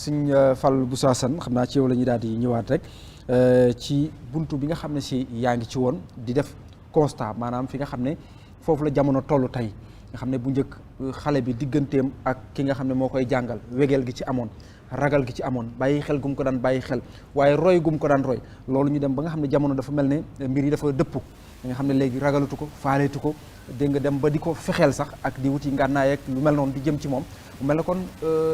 suñ Fallou Bousso Assane xam naa ci yow la ñuy daal di ñëwaat rek ci buntu bi nga xam ne si yaa ngi ci woon di def constat maanaam fi nga xam ne foofu la jamono toll tey nga xam ne bu njëkk xale bi digganteem ak ki nga xam ne moo koy jàngal wegeel gi ci amoon ragal gi ci amoon bàyyi xel gum ko daan bàyyi xel waaye roy gum ko daan roy loolu ñu dem ba nga xam ne jamono dafa mel ne mbir yi dafa dëpp nga xam ne léegi ragalatu ko faaleetu ko dégg nga dem ba di ko fexeel sax ak di wuti ngànnaay ak lu mel noonu di jëm ci moom mu mel ne kon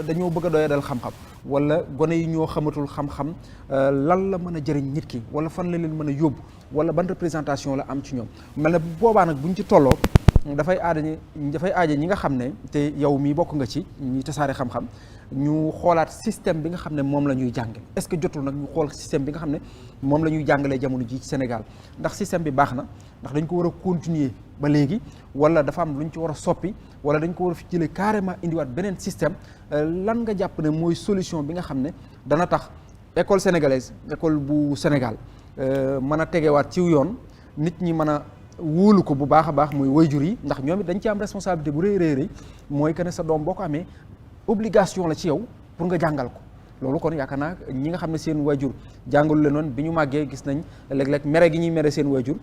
dañoo bëgg a doyadal xam-xam wala gone yi ñoo xamatul xam-xam lan la mën a jëriñ nit ki wala fan la leen mën a yóbbu wala ban représentation la am ci ñoom mel ne boobaa nag buñ ci tolloo dafay aaja ñi nga xam ne te yow mii bokk nga ci ñi tasaare xam-xam ñu xoolaat système bi nga xam ne moom la ñuy jànge est-ce que jotul nag ñu xool système bi nga xam ne moom la ñuy jàngalee jamono ji ci Sénégal ndax système bi baax na ndax dañ ko war a continuer ba léegi wala dafa am lu ñu ci war a soppi wala dañ ko war a fi jëlee carrément indiwaat beneen système lan nga jàpp ne mooy solution bi nga xam ne dana tax école sénégalaise école bu Sénégal mën a tegewaat ci yoon nit ñi mën a wóolu ko bu baax a baax muy waajur yi ndax ñoom it dañ ci am responsabilité bu rëy rëy mooy que ne sa doom boo ko amee obligation la ci yow pour nga jàngal ko loolu kon yaakaar naa ñi nga xam ne seen waajur jàngalu leen noonu bi ñu màggee gis nañ léeg-léeg mere gi ñuy mere seen waajur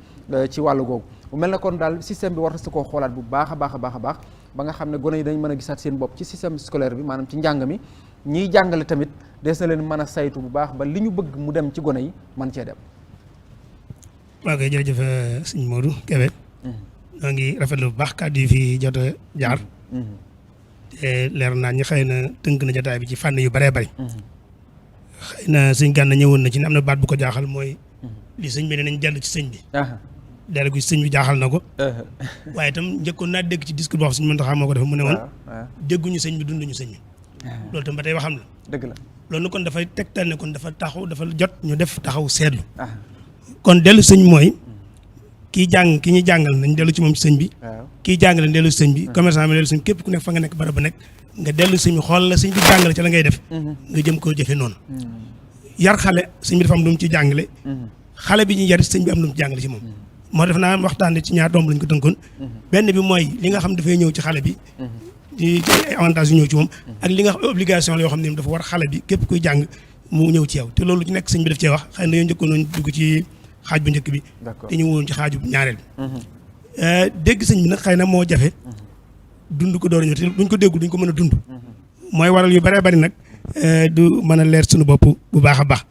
ci wàllu googu bu mel ne kon daal système bi war na si koo xoolaat bu baax a baax a baax a baax ba nga xam ne gone yi dañ mën a gisaat seen bopp ci système scolaire bi maanaam ci njàng mi ñiy jàngale tamit des na leen mën a saytu bu baax ba li ñu bëgg mu dem ci gone yi man cee dem. waaw kay jërëjëf sëñ Modou Kébé ñoo ngi rafetlu bu baax kàddu yi fi jot a jaar te leer naa ñi xëy na tënk na jotaay bi ci fànn yu bëree bëri xëy na sëñ Gana ñëwoon na ci ne am na baat bu ko jaaxal mooy li sëñ bi ne nañ dellu ci sëñ bi dellu ko ci sëñ bi jaaxal na ko waaye itam njëkkoon naa dégg ci discours boo xam sëñ Mountakha moo ko def mu ne woon dégguñu sëñ bi dunduñu sëñ bi loolu tam ba tey waxam la dëgg la loolu kon dafay tegtal ne kon dafa jot ñu def taxaw seetlu kon dellu sëñ mooy kii ñuy jàngal nañ dellu ci moom ci sëñ bi kii jàngale dellu ci sëñ bi commerçant bi dellu sëñ képp ku nekk fa nga nekk barab ba nekk nga dellu sëñ bi xool la sëñ bi jàngale ca la ngay def nga jëm koo jëfe noonu yar xale sëñ bi dafa am lu mu ci jàngale xale bi ñuy yar sëñ bi am lu mu ci jàngale ci moom moo def naa waxtaane ci ñaar tomb lañ ko tënkoon benn bi mooy li nga xam dafay ñëw ci xale bi di avantage yu ñëw ci moom ak li nga xam obligation la yoo xam ne dafa war xale bi képp kuy jàng mu ñëw ci yow te loolu ci nekk sëñ bi daf cee wax xëy na yoo njëkkoon nañ dugg ci xaaj bu njëkk bi te ñu woon ci xaaju ñaareel bi dégg sëñ bi nag xëy na moo jafe dund ko door a ñëw te buñ ko déggu duñ ko mën a dund mooy waral yu bëree bëri nag du mën a leer suñu bopp bu baax a baax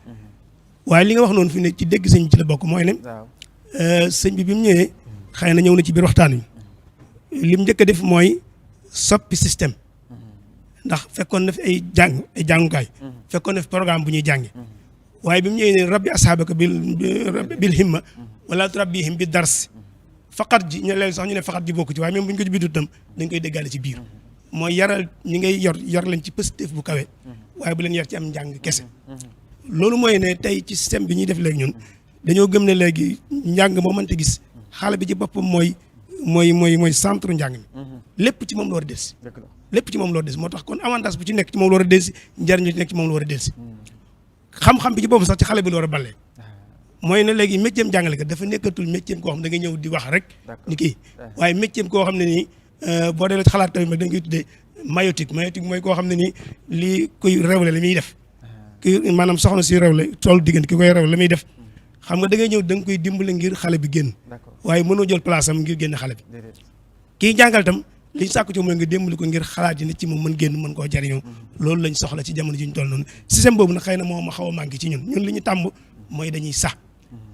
waaye li nga wax noonu fi ne ci dégg sëñ bi ci la bokk mooy ne sëñ bi mu ñëwee xëy na ñëw na ci biir waxtaan wi lim njëkk a def mooy soppi système ndax fekkoon na fi ay jàngukaay fekkoon na fi programme bu ñuy jànge waaye bi mu ñëwee ne rabbi ashaabaka bil himma wala turabbihim bi dars faqat ji ñu leen sax ñu ne faqat ji bokku ci waaye même bu ñu ko ci biitu tam dañ koy déggaale ci biir mooy yaral ñi ngay yor leen ci positif bu kawe waaye bu leen yar ci am njàng kese loolu mooy ne tey ci système bi ñuy def léegi ñun dañoo gëm ne léegi njàng moo mënta gis xale bi ci boppam mooy centre njàng mi lépp ci moom la war a delsi lépp ci moom la war a delsi moo tax kon avantage bu ci nekk ci moom la war a delsi njariñ ci nekk ci moom la war a delsi xam-xam bi ci boobu sax ci xale bi la war a ballee mooy ne léegi métier jàngale kat dafa nekkatul métier koo xam da nga ñëw di wax rek ni kii waaye métier koo xam ne nii boo dee xalaat tamit mag dañ koy tuddee maïeutique mooy koo xam ne nii lii kuy rewle la muy def ki maanaam soxna si rewle tool diggante ki koy rewle la muy def xam nga da ngay ñëw da nga koy dimbale ngir xale bi génn waaye mënoo jël place am ngir génn xale bi kii jàngal tam liñ sàkku ci mooy nga dimbali ko ngir xalaat yi nit ci moom mën génn mën koo jariñoo loolu lañ soxla ci jamono ji ñu toll noonu système boobu nag xëy na moo ma xaw a manqué ci ñun li ñu tàmb mooy dañuy sax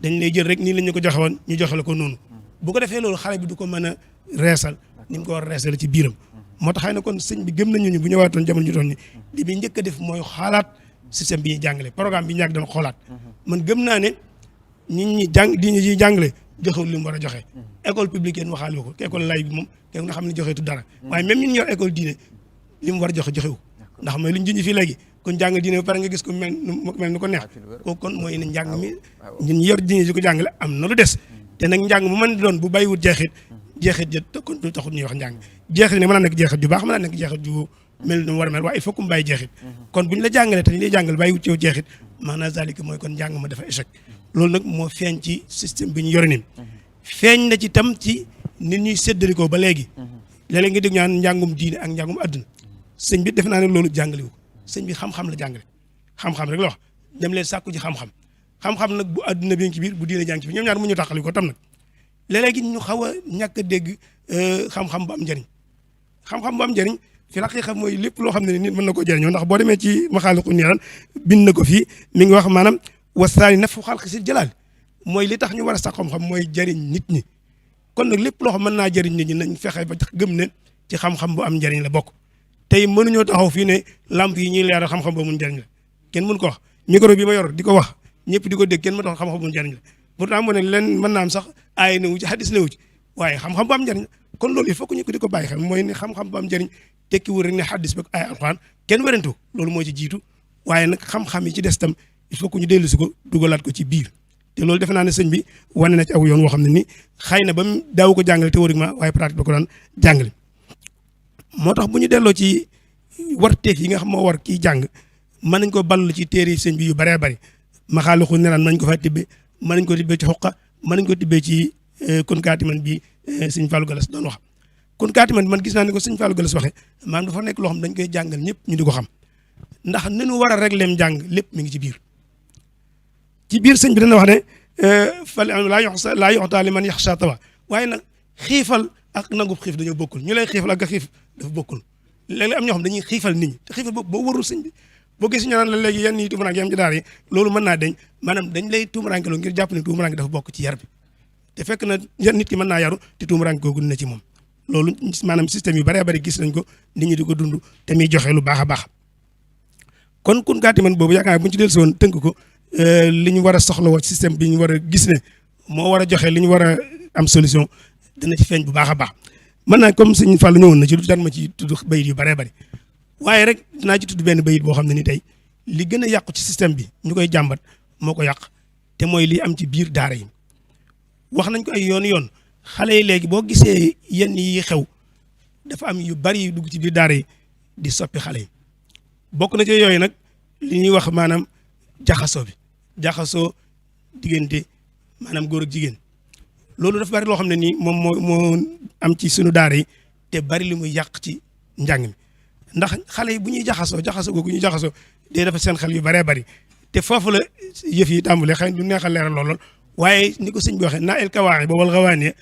dañ lay jël rek nii la ñu ko joxe woon ñu joxe la ko noonu bu ko defee loolu xale bi du ko mën a reesal ni mu ko war a reesal ci biiram moo tax xëy na kon sëñ bi gëm nañu ñu bu ñëwaatoon jamono ñu toll ni li bi njëkk a def mooy xoolaat système bi ñuy jàngale programme bi ñu yàgg dana xoolaat man gëm naa ne ñi ñuy jàngale joxewul li mu war a joxe école publique yéen waxaale ko école lay bi moom kenn nga xam ne joxeetu dara waaye même ñun yor école diine li mu war a joxe joxewu ndax mooy lu ñu junj fii léegi kon jàng diine ba pare nga gis ko mel ni ko neex kooku kon mooy ne njàng mi ñun yor diine si ko jàngale am na lu des te nag njàng mu mën doon bu bàyyiwut jeexit ja kon du taxut ñuy wax njàng jeexit ne mën naa nekk jeexit ju baax mën naa nekk jeexit ju mel nu mu war a mel waaye il faut que mu bàyyi jeexit kon bu ñu la jàngalee te ñu lay jàngal bàyyiwut ci yow jeexit maanaam zalika mooy kon njàng ma dafa échec loolu nag moo feeñ ci système bi ñu yore nin feeñ na ci tam ci nit ñuy séddalikoo ba léegi léeg-léeg nga dégg ñaan njàngum diine ak njàngum adduna sëñ bi def naa ne loolu jàngaliwu ko sëñ bi xam-xam la jàngale xam-xam rek la wax dem leen sàkku ji xam-xam xam-xam nag bu adduna bi ngi ci biir bu diine jàng ci biir ñoom ñaar mu ñu taxali ko tam nag léeg-léegi ñu xaw a ñàkk a dégg xam-xam bu am njëriñ xam-xam bu am njëriñ fi la xaqiqa mooy lépp loo xam ne nit mën na ko jëriñoo ndax boo demee ci maxaaliqu niiraan bind na ko fii mi ngi wax maanaam wasaani nafu xalqi sil jalaal mooy li tax ñu war a sax xam-xam mooy jëriñ nit ñi kon nag lépp loo xam mën naa jëriñ nit ñi nañ fexe ba gëm ne ci xam-xam bu am njëriñ la bokk tey mënuñoo taxaw fii ne lamp yi ñuy leeral xam-xam bu mun njëriñ la kenn mun ko wax micro bi ma yor di ko wax ñëpp di ko dégg kenn mën tax xam-xam bu mun njëriñ la pourtant mu ne leen mën naa am sax aay newu ci hadis newu ci waaye xam-xam bu am njëriñ kon loolu il faut que ñu ko di ko bàyyi xel mooy ne xam-xam bu am njëriñ tekkiwul rek ne hadis ba ay alxuraan kenn werantu loolu moo ci jiitu waaye nag xam-xam yi ci des tam il faut que ñu dellu si ko dugalaat ko ci biir te loolu defe naa ne sëñ bi wane na ci aw yoon woo xam ne ni xëy na ba mu daaw ko jàngale théoriquement waaye pratique ba ko daan jàngale moo tax bu ñu delloo ci warteef yi nga xam moo war kii jàng mën nañ ko ballu ci téere sëñ bi yu bëree bëri maxaaluxu neraan mën nañ ko fa tibbee mën nañ ko tibbee ci xoqa mën nañ ko tibbee ci kun kaatiman bi sëñ Fallou Galas doon wax kun kaatiman man gis naa ne ko sëñ Fallou Galas waxee maanaam dafa nekk loo xam dañ koy jàngal ñëpp ñu di ko xam ndax ni ñu war a régler jàng lépp mi ngi ci biir sëñ bi dana wax ne fal laa yoxtaa li man yaxsha tawa waaye nag xiifal ak nangu xiif dañoo bokkul ñu lay xiifal ak xiif dafa bokkul léeg-léeg am ñoo xam dañuy xiifal nit ñi te xiifal boobu boo warul sëñ bi boo gis ñu naan la léegi yenn yi tuumuranke yam ci daara yi loolu mën naa deñ maanaam dañ lay tuumuranke loo ngir jàpp ne tuumuranke dafa bokk ci yar bi te fekk na nit ki mën naa yaru te tuumuranke googu na ci moom loolu maanaam système yu bëree bëri gis nañ ko nit ñi di ko dund te muy joxe lu baax a baax kon kun gaati man boobu yaakaar bu ñu ci dellusi woon tënk ko li ñu war a soxlawoo ci système bi ñu war a gis ne moo war a joxe li ñu war a am solution dina ci feeñ bu baax a baax mën naa comme sëñ Fallou ñëwoon na ci du daan ma ci tudd bayit yu bëree bëri waaye rek dinaa ci tudd benn bayit boo xam ne ni tey li gën a yàqu ci système bi ñu koy jàmbat moo ko yàq te mooy li am ci biir daara yi wax nañ ko ay yoon xale yi léegi boo gisee yenn yi xew dafa am yu bari yu dugg ci biir daara yi di soppi xale yi bokk na ci yooyu nag li ñuy wax maanaam jaxasoo diggante maanaam góor ak jigéen loolu dafa bari loo xam ne nii moom moo am ci sunu daara yi te bari li muy yàq ci njàng mi ndax xale yi bu ñuy jaxasoo googu ñuy jaxasoo day dafa seen xel yu baree bari te foofu la yëf yi tàmbalee xëy du neex a leeral lool waaye ni ko sëñ bi waxee naa el kawaaxi ba wal xawaane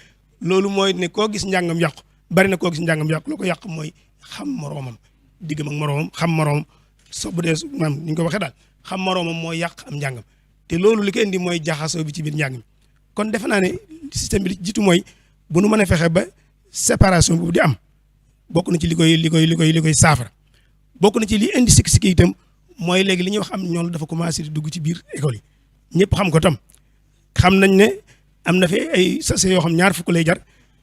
loolu mooy ne koo gis njàngam yàqu bari na koo gis njàngam yàqu loo ko yàq mooy xam moroomam diggam ak moroomam xam moroomam so bu dee maam ni ñu ko waxee daal xam moroomam mooy yàq am njàngam te loolu li ko indi mooy jaxasoo bi ci biir njàng mi kon defe naa ne système bi li jiitu mooy bu nu mën a fexe ba séparation boobu di am bokk na ci li koy saafara bokk na ci li indi sikki itam mooy léegi li ñuy wax am ñoom dafa commencé di dugg ci biir école yi ñëpp xam ko tam xam nañ ne am na fi ay sachet yoo xam ñaar fukk lay jar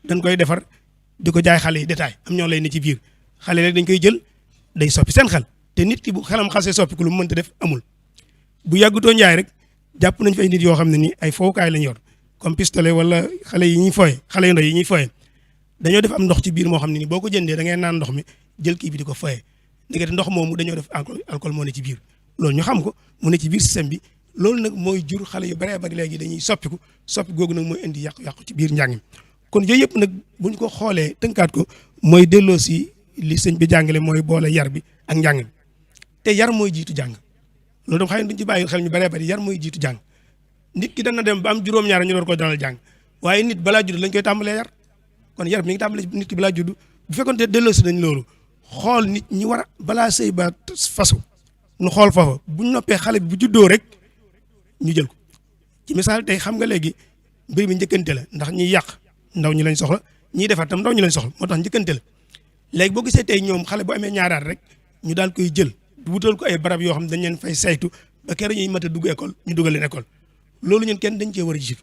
dañ koy defar di ko jaay xale yi détail am ñoo lay ne ci biir xale rek dañ koy jël day soppi seen xel te nit ki bu xelam xasee soppi ku lu mu mënta def amul bu yàggutoo njaay rek jàpp nañ fi ay nit yoo xam ne nii ay fowukaay lañ yor comme pistolet wala xale yi ñuy fooye xale yu ndaw yi ñuy fooye dañoo def am ndox ci biir moo xam ne nii boo ko jëndee da ngay naan ndox mi jël kii bi di ko fooye ndekete ndox moomu dañoo def alcool moo ne ci biir loolu ñu xam ko mu ne ci biir système bi loolu nag mooy jur xale yu baree bari léegi dañuy soppi googu nag mooy indi yàqu-yàqu ci biir njàng mi kon yooyu yëpp nag bu ñu ko xoolee tënkaat ko mooy delloo si li sëñ bi jàngale mooy boole yar bi ak njàng mi te yar mooy jiitu jàng loolu dam xëy na duñ ci bàyyi xel ñu baree bari yar mooy jiitu jàng nit ki dana dem ba am juróom-ñaar ñu door ko dalal jàng waaye nit balaa judd lañ koy tàmbalee yar kon yar mi ngi tàmbalee nit ki balaa judd bu fekkoon te delloo si nañ loolu xool nit ñi war a balaa sëy ba fasu nu xool foofa buñ noppee xale bi bu juddoo rek ñu jël ko ci misaal tey xam nga léegi mbir mi njëkkante la ndax ñiy yàq ndaw ñi lañ soxla ñiy defar tam ndaw ñi lañ soxla moo tax njëkkante la léegi boo gisee tey ñoom xale bu amee ñaaraat rek ñu daal koy jël wutal ko ay barab yoo xam ne dañ leen fay saytu ba keroog ñuy mat a dugg école ñu dugal leen école loolu ñun kenn dañ cee war a jiitu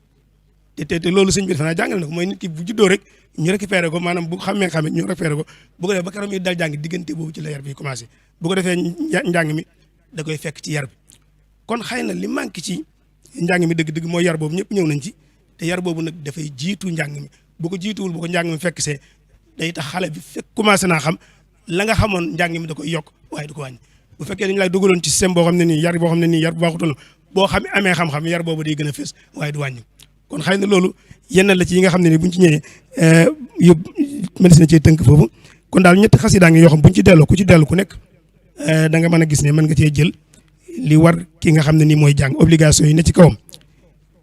te loolu sëñ bi defe naa jàngal na ko mooy nit ki bu juddoo rek ñu récupéré ko maanaam bu xamee ñu récupéré ko bu ko defee ba keroog ñuy dal jàng diggante boobu ci la yar bi commencé bu ko defee njàng mi da koy fekk ci yar bi kon xëy na li manqué ci njàng mi dëgg-dëgg mooy yar boobu ñëpp ñëw nañ ci te yar boobu nag dafay jiitu njàng mi bu ko jiituwul bu ko njàng mi fekk see day tax xale bi fekk commencé naa xam la nga xamoon njàng mi da koy yokk waaye du ko wàññi bu fekkee dañu lay dugaloon ci système boo xam ne nii yar boo xam ne nii yar bu baaxutoon boo xam amee xam-xam yar boobu day gën a fës waaye du wàññi kon xëy na loolu yenn la ci yi nga xam ne ni buñ ci ñëwee yóbbu médecine ci tënk foofu kon daal ñetti xasida ngi yoo xam buñ ci delloo ku ci dellu ku nekk da nga mën a gis ne mën nga cee jël li war ki nga xam ne nii mooy jàng obligation yi ne ci kawam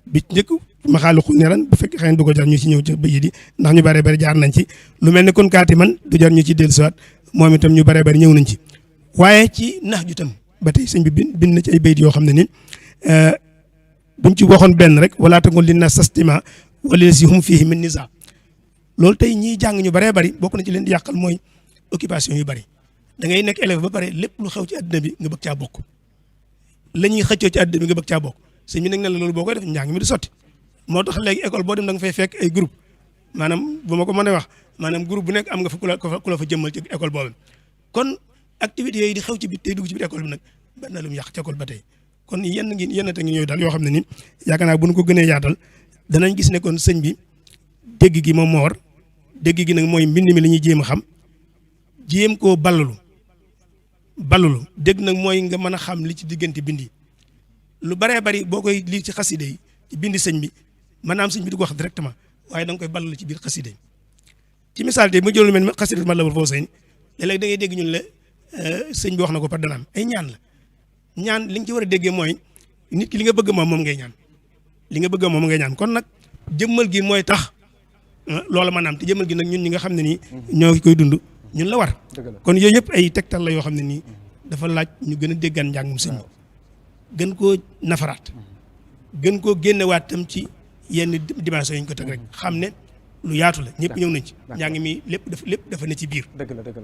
bi njëkk ma xaaluxul ne lan bu fekkee xëy na du ko jar ñu ci ñëw ci bëy di ndax ñu bëree bëri jaar nañ ci lu mel ne kon kaati man du jar ñu ci dellusiwaat moom itam ñu bëree bëri ñëw nañ ci waaye ci nax ju tam ba tey sëñ bi bind na ci ay bayit yoo xam ne ni buñ ci waxoon benn rek wala taqul linnaas tastima wala si hum fihi min nisa loolu tey ñiy jàng ñu bëree bëri bokk na ci leen di yàqal mooy occupation yu bëri da ngay nekk élève ba pare lépp lu xew ci àddina bi nga bëgg caa bokk la ñuy xëccoo ci àddina bi nga bëgg caa bokk sëñ bi nag ne la loolu boo koy def njàng mi du sotti moo tax léegi école boo dem da nga fay fekk ay groupe maanaam bu ma ko mënee wax maanaam groupe bu nekk am nga fa ku la fa jëmmal ci école boobu kon activités yooyu di xew ci biir tey dugg ci biir école bi nag bari na lu mu yàq ci école ba tey kon yenn te ngi ñëw daal yoo xam ne ni yaakaar naa bu ñu ko gënee yaatal danañ gis ne kon sëñ bi dégg gi moom moo war dégg gi nag mooy mbind mi la ñuy jéem a xam jéem koo ballalu dégg nag mooy nga mën a xam li ci diggante bind yi lu baree bari boo koy lii ci xaside yi ci bindi sëñ bi maanaam sëñ bi du ko wax directement waaye da nga koy ballalu ci biir xaside yi ci misaal tey mu jël lu mel ne xaside Matlabul Fawzayni léeg-léeg da ngay dégg ñun la sëñ bi wax na ko par danaam ay ñaan la ñaan li nga ci war a déggee mooy nit ki li nga bëgg moom ngay ñaan li nga bëgg moom ngay ñaan kon nag jëmmal gi mooy tax loola maanaam te jëmmal gi nag ñun ñi nga xam ne nii ñoo koy dund ñun la war kon yooyu yëpp ay tegtal la yoo xam ne nii dafa laaj ñu gën a déggaan njàngum sëñ bi gën koo nafaraat gën koo génnewaat tam ci yenn dimension yi ñu ko teg rek xam ne lu yaatu la ñëpp ñëw nañ ci njàng mi lépp dafa ne ci biir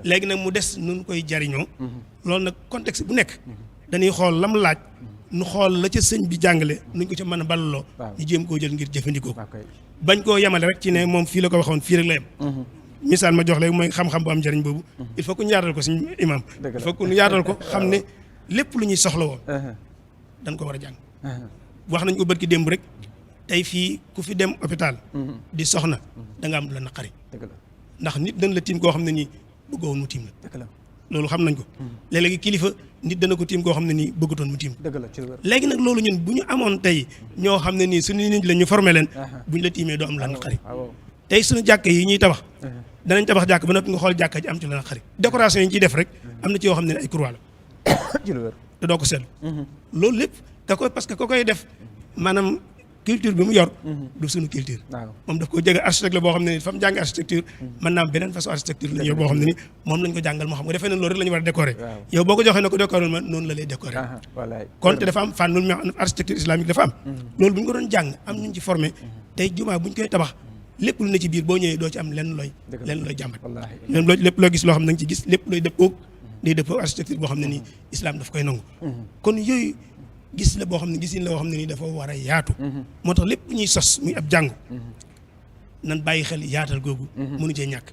léegi nag mu des nun koy jariñoo loolu nag contexte bu nekk dañuy xool lam laaj nu xool la ca sëñ bi jàngale nuñ ko ca mën a ballaloo ñu jéem koo jël ngir jëfandikoo ko bañ koo yemale rek ci ne moom fii la ko waxoon fii rek la yem misaal ma jox léegi mooy xam-xam bu am njëriñ boobu il faut que ñu yaatal ko suñu imam il faut que ñu yaatal ko xam ne lépp lu ñuy soxla woo dañ ko war a jàng wax nañ ko bët ki démb rek tey fii ku fi dem hôpital di soxna da nga am la naqari ndax nit dañ la tiim koo xam ne nii bëggoon mu tiim la loolu xam nañ ko léeg-léegi kilifa nit dana ko tiim koo xam ne nii bëggatoon mu tiim léegi nag loolu ñun bu ñu amoon tey ñoo xam ne nii suñu nit la ñu formé leen bu ñu la tiimee doo am la naqari tey suñu jàkk yi ñuy tabax danañ tabax jàkk ba noppi nga xool jàkka ji am ci la naqari décoration yi ñu ciy def rek am na ci yoo xam ne ay croix la te doo ko seetlu loolu lépp da koy parce que ko koy def maanaam culture bi mu yor du suñu culture moom daf ko jege architecte la boo xam ne ni fa mu jàngi architecture mën naa beneen façon architecture la ñu yor boo xam ne ni moom lañ ko jàngal moo xam nga defee ne loolu rek la ñu war a décorer yow boo ko joxee na ko décorer ma noonu la lay décorer kon te dafa am fànn lu architecture islamique dafa am loolu bu ñu ko doon jàng am ñu ci formé tey jumaa bu ñu koy tabax lépp lu ne ci biir boo ñëwee doo ci am lenn looy jàmbat lépp loo gis loo xam ne da nga ci gis lépp looy dëppoo day dëppoo architecture boo xam ne nii islam daf koy nangu kon yooyu gis la boo xam ne gisin la boo xam ne nii dafa war a yaatu moo tax lépp ñuy sos muy ab jàngu nan bàyyi xel yaatal googu mënu cee ñàkk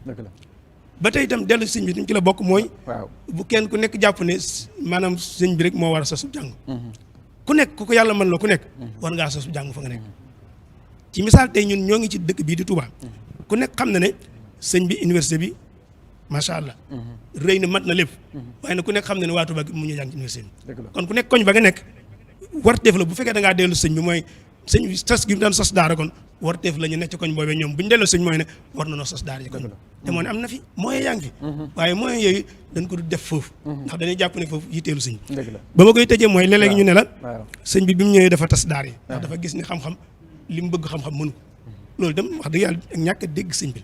ba tey itam dellu sëñ bi tam ci la bokk mooy bu kenn ku nekk jàpp ne maanaam sëñ bi rek moo war a sos jàngu ku nekk ku ko yàlla mën la ku nekk war ngaa sos jàngu fa nga nekk ci misaal tey ñun ñoo ngi ci dëkk bii di Touba ku nekk xam na ne sëñ bi université bi macha allah rëy na mat na lépp waaye nag ku nekk xam na ne waa Touba mu ñu jàng ci université bi kon ku nekk koñ ba nga nekk warteef la bu fekkee da ngaa dellu sëñ bi mooy sëñ bi sos gi mu daan sos daara kon warteef la ñu nekk ci koñ boobee ñoom bu ñu delloo sëñ mooy ne war na noo sos daara ci koñ te moo ne am na fi moyen yaa ngi fi waaye moyen yooyu dañ ko du def foofu ndax dañuy jàpp ne foofu yitteelu sëñ ba ma koy tëjee mooy léeg-léeg ñu ne la sëñ bi mu ñëwee dafa tas daara yi ndax dafa gis ni xam-xam li mu bëgg xam-xam mënu ko loolu dem wax dëgg yàlla ak ñàkk a dégg sëñ bi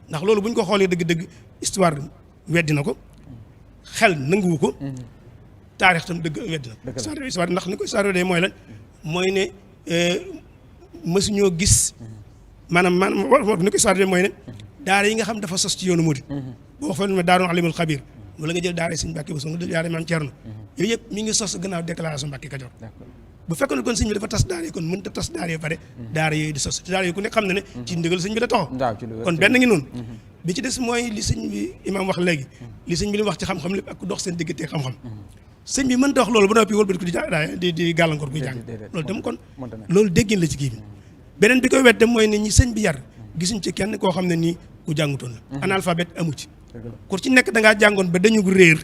ndax loolu bu ñu ko xoolee dëgg-dëgg histoire weddi na ko xel nanguwu ko taarix tam dëgg weddi na histoire ndax ni ko histoire weddee mooy lan mooy ne mësuñoo gis maanaam ni ko histoire weddee mooy ne daara yi nga xam dafa sos ci yoonu murid boo xool ma daaroon alimul xabir wala nga jël daara sëñ Mbàkke Buso nga jël daara maam Cerno yooyu yëpp mi ngi sos gannaaw déclaration Mbàkke Kajoor bu fekkoon ne kon sëñ bi dafa tas daara yi kon mënut a tas daara yi pare daara yooyu di sos te daara yooyu ku nekk xam na ne ci ndigal sëñ bi la taxaw kon benn ngi noonu bi ci des mooy li sëñ bi imaam wax léegi li sëñ bi li wax ci xam-xam lépp ak ku dox seen diggante xam-xam sëñ bi mënta wax loolu ba noppi wëlbati ko di gàllankoor kuy jàng loolu tam kon loolu déggin la ci kii bi beneen bi koy wet dem mooy ne ñi sëñ bi yar gisuñ ci kenn koo xam ne nii ku jàngutoon la analphabète amu ci ku ci nekk da ngaa jàngoon ba dañu réer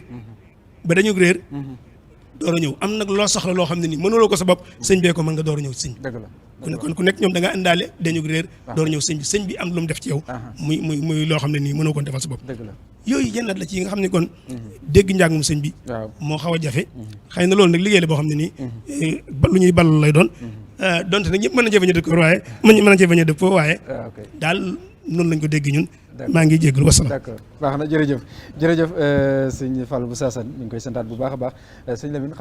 door a ñëw am nag loo soxla loo xam ne nii mënuloo ko sa bopp sëñ bee ko mën nga door a ñëw sëñ bi kon ku nekk ñoom da nga indaale dañu réer door a ñëw sëñ bi am lu mu def ci yow muy loo xam ne nii mënoo ko defal sa bopp yooyu yenn la ci yi nga xam ne kon dégg njàngum sëñ bi moo xaw a jafe xëy na loolu nag liggéey la boo xam ne nii lu ñuy ball lay doon donte nag ñëpp mën na cee bañ a dëppoo waaye mën na cee bañ a dëppoo waaye daal noonu lañ ko dégg ñun maa ngi jégalu wasalaam. d'accord baax na jërëjëf sëñ Fallou bu Sassane ñu ngi koy santaat bu baax a baax sëñ Lamine